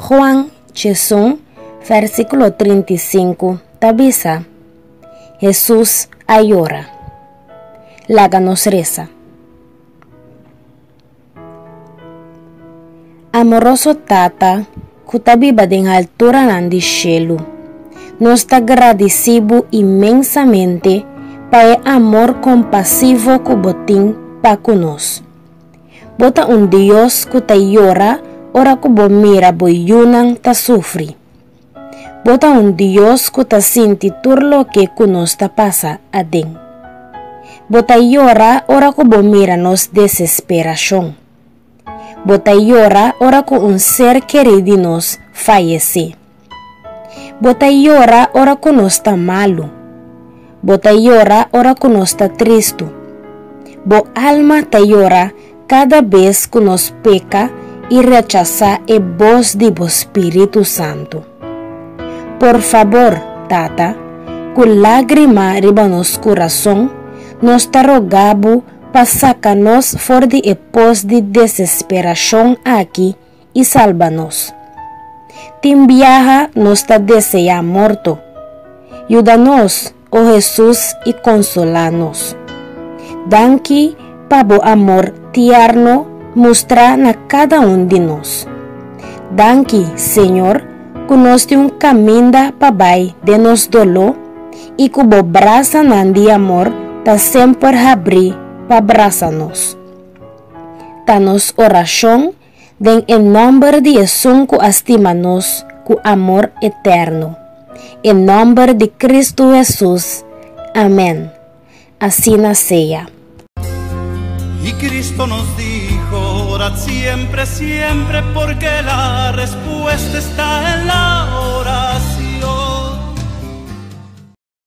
Juan 11, versíkulo 35 ta bisa, Hesus a yora. Laga nos resa. Amoroso Tata ku ta biba den alturanan di shelu, nos ta gradisí bo inmensamente pa e amor kompasivo ku bo tin pa ku nos. Bo ta un Dios ku ta yora ora ku bo mira bo yunan ta sufri. Bo ta un Dios ku ta sinti tur loke ku nos ta pasa aden. Bo ta yora ora ku bo mira nos desesperashon. Bo ta yora ora ku un ser kerí di nos fayesé. Bo ta yora ora ku nos ta malu. Bo ta yora ora ku nos ta tristu. Bo alma ta yora kada bes ku nos peka i rechasá e bos di bo spiritu santu. Por fabor, Tata, ku lágrima riba nos kurason, nos ta roga bo pa saka nos for di e pos di desesperashon aki i salba nos. Tin biaha nos ta deseá morto. Yuda nos, o Hesus, i konsolá nos. Danki pa bo amor tierno mustrá na kada un di nos. Danki, Señor, ku nos tin un kaminda pa bai den nos doló i ku bo brasanan di amor ta semper habrí pa brasa nos. Ta nos orashon den e nòmber di Esun ku a stima nos ku amor eterno. E nòmber di Kristu Hesus. Amèn. Asina sea. Y Cristo nos dijo, orad siempre, siempre, porque la respuesta está en la oración.